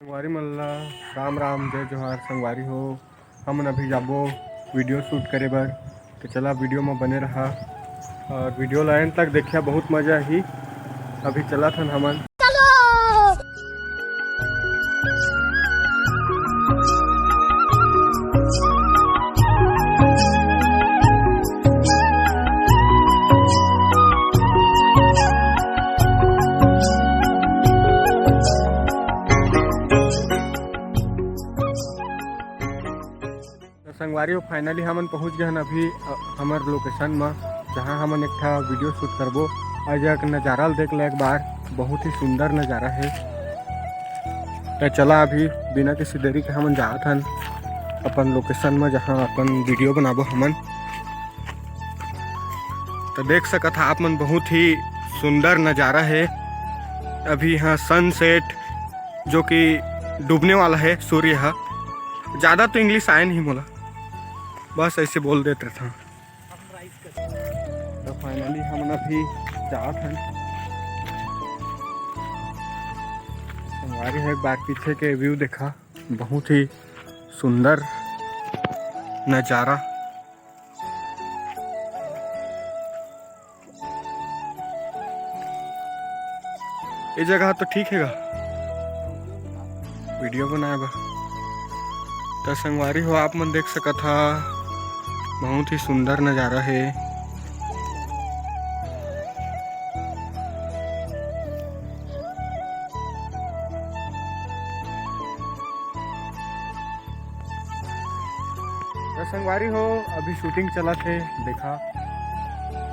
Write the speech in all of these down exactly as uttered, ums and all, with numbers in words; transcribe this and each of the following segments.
संगवारी मन ला राम राम, जय जोहार। संगवारी हो, हमन अभी जाबो वीडियो शूट करे बर, तो चला वीडियो में बने रहा और वीडियो ला एंड तक देखिया, बहुत मजा आही। अभी चलत हन हमन। तो संगवारी हो, फाइनली हमन पहुंच गए हन अभी, अ, हमर लोकेशन म, जहां हमन एक ठा वीडियो शूट करबो। ए जगह के नजारा ल देख ले एक बार, बहुत ही सुंदर नजारा है। तो चला अभी बिना किसी देरी के हमन जात हन अपन लोकेशन म, जहां अपन वीडियो बनाबो हमन। तो देख सकत हा आप मन, बहुत ही सुंदर नजारा है। अभी यहाँ सनसेट, जो कि डूबने वाला है सूर्य ह। ज़्यादा तो इंग्लिश आए नहीं मोला, बस ऐसे बोल देत रहता। तो फाइनली हमन अभी जात हन। संगवारी हो, एक बार पीछे के व्यू देखा, बहुत ही सुंदर नजारा। ये जगह तो ठीक है गा वीडियो बनाए बर। तो संगवारी हो, आप मन देख सकत हा, बहुत ही सुंदर नजारा है। तो संगवारी हो, अभी शूटिंग चलत है, देखा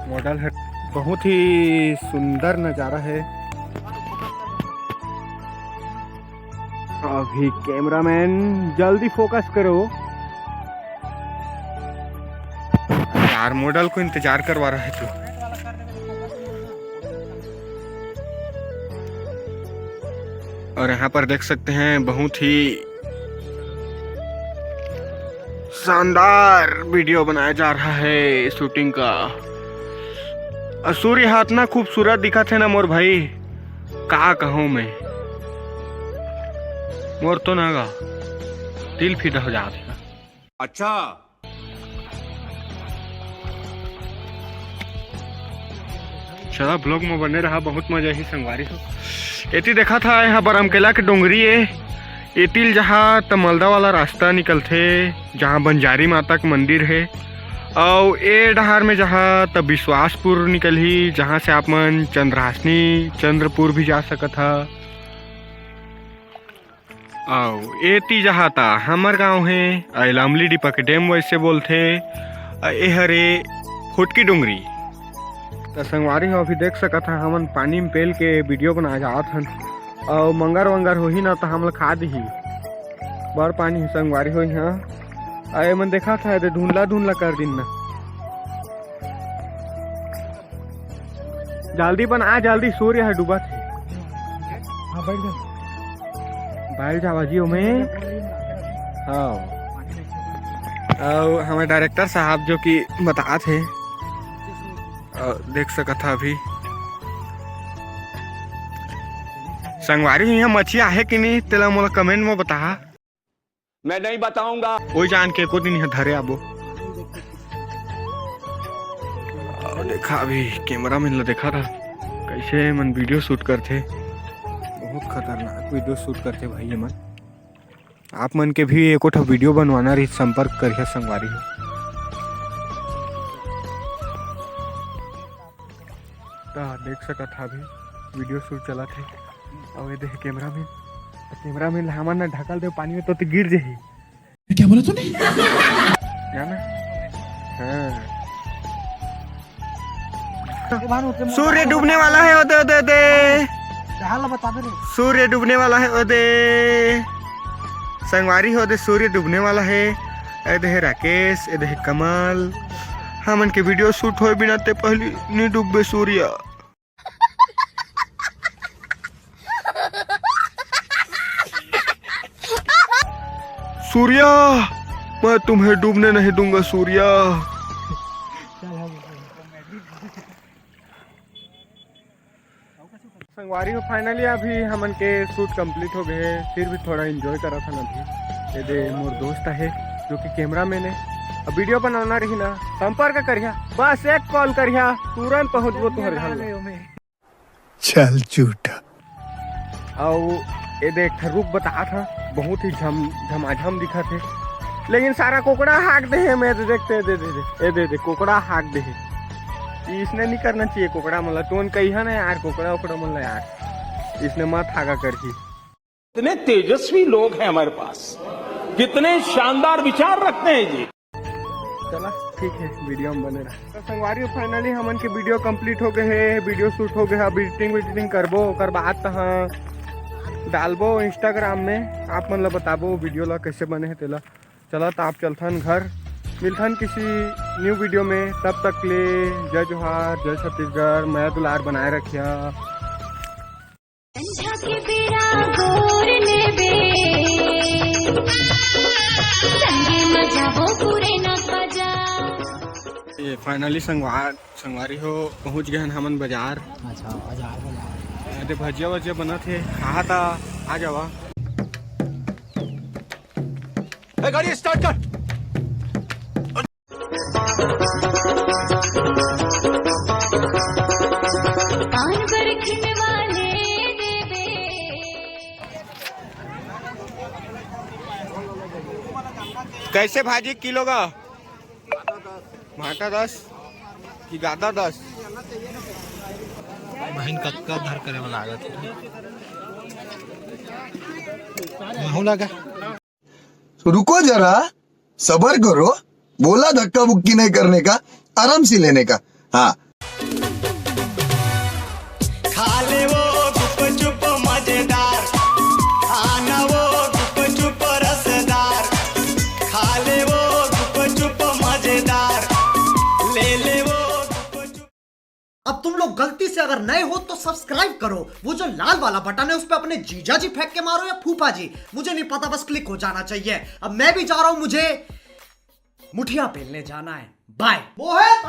मॉडल है, बहुत ही सुंदर नजारा है। अभी कैमरामैन जल्दी फोकस करो यार, मॉडल को इंतजार करवा रहा है तू। और यहाँ पर देख सकते हैं, बहुत ही शानदार वीडियो बनाया जा रहा है शूटिंग का। और सूर्य हा अतना खूबसूरत दिखत है ना मोर भाई, का कहूँ मैं, मोर तो ना गा दिल फिदा हो जात है। अच्छा। चला, vlog में बने रहा, बहुत मजा ही संगवारी हो। एती देखा था, यहाँ बरमकेला के डोंगरी ए, एती ल जहाँ त मलदा वाला रास्ता निकलथे, जहाँ बंजारी माता के मंदिर हे, अउ ए डहार में जहाँ त विश्वासपुर निकलही, जहाँ से आप मन चंद्रहासनी, चंद्रपुर भी जा सकत हा। अउ एती जहाँ ता हमर गांव हे, अउ एला अमलीडीह के डैम वैसे बोलथे, अउ ए हरे फुटकी डोंगरी। त संगवारी हो, अभी देख सकत हा, हमन पानी में पेल के वीडियो बना जात हन, अउ मंगर वंगर होही ना, त हमला खा दिही। बड़ पानी हे संगवारी हो इहाँ। अउ एमन देखत हा, एदे धुंधला धुंधला कर दिन ना। जल्दी बना, जल्दी, सूर्य ह डूबत हे। हाँ, बैठ जा। बैठ जावा जी ओमे। हाँ। अउ हमर डायरेक्टर साहब जो कि बतात हे, अउ देख सकत हा अभी। संगवारी हो, इहाँ मछली आहे कि नहीं, तेला मोला कमेंट में बताहा। मैं नहीं बताऊंगा। ओई जान के एको दिन इहाँ धरे आबो। अउ देखा, अभी कैमरामैन ला देखा था, कैसे मन वीडियो शूट करथे। बहुत खतरनाक वीडियो शूट करथे भाई ये मन। आप मन के भी एको ठो वीडियो बनवाना रही, संपर्क करिहा संगवारी हो। त देख सकत हा, अभी वीडियो शूट चलत हे। अउ ये देख कैमरामैन, कैमरामैन ला हमन ना ढकल देव पानी में, तो, तो गिर जाही। क्या बोला तूने? क्या ना? हाँ। सूर्य डूबने वाला है, ओदे, ओदे, ओदे। सूर्य डूबने वाला है, ओदे। संगवारी हो, ओदे सूर्य डूबने वाला है। एदे हे राकेश, एदे हे कमल। हमन के वीडियो शूट होए बिना ते पहली नी डूबे सूर्य। सूर्या, मैं तुम्हें डूबने नहीं दूंगा सूर्या। संगवारी हो, finally अभी हमन के shoot complete हो गए हे, फिर भी थोड़ा enjoy करत हन अभी। ये दे मोर दोस्त हे जो कि cameraman हे, अब video बनाना रही ना, संपर्क करिहा, बस एक call करिहा, तुरंत पहुंचबो तुहर घर। चल झूठा। अउ ये दे एक ठा रुख बतात हंव, बहुत ही झम झमाझम दिखत हे, लेकिन सारा कोकड़ा हाक दे हे। मैं तो देखते दे दे दे ए दे दे कोकड़ा हाक दे हे। इसने नहीं करना चाहिए कोकड़ा मन ला, तोन कहिया ना यार, कोकड़ा ओकड़ा मन ला यार, इसने मत हागा करही। इतने तेजस्वी लोग हैं हमारे पास, कितने शानदार विचार रखते हैं जी। चला ठीक है, video में बने रहा। तो संगवारी हो, finally हमन के video complete हो गए हे, video shoot हो गए हे। अब editing वेडिटिंग करबो, ओकर बाद तहाँ डालबो Instagram में, आप मन ला बताबो video ला कैसे बने हे तेला। चला तो आप चलथन घर, मिलथन किसी new video में, तब तक ले जय जोहार, जय छत्तीसगढ़, मया दुलार बनाए रखिया। संझा के बेरा गोर लेबे, संगे मजा हो पूरे ना बजा। ये finally संगवार संगवारी हो पहुंच गए हन हमन बाजार। अच्छा, बाजार, बाजार। अरे भजिया वजिया बनत हे, खाहा ता आ जावा। ए, गाड़ी start कर। पान बरखिन वाले देबे। कैसे भाजी किलो का? भाटा दस कि गादा दस? बहिन कतका धर करे में लागत हे। महू लगा। तो रुको जरा, सबर करो, बोला धक्का बुक्की नहीं करने का, आराम से लेने का। हाँ। खा ले वो गुपचुप मजेदार, खाना वो गुपचुप रसदार। खा ले वो गुपचुप मजेदार, ले ले वो गुपचुप। अब तुम लोग गलती से अगर नए हो तो सब्सक्राइब करो, वो जो लाल वाला बटन है उस पर अपने जीजा जी फेंक के मारो या फूफा जी, मुझे नहीं पता, बस क्लिक हो जाना चाहिए। अब मैं भी जा रहा हूँ, मुझे मुठिया पेलने जाना है। बाय। मोहित।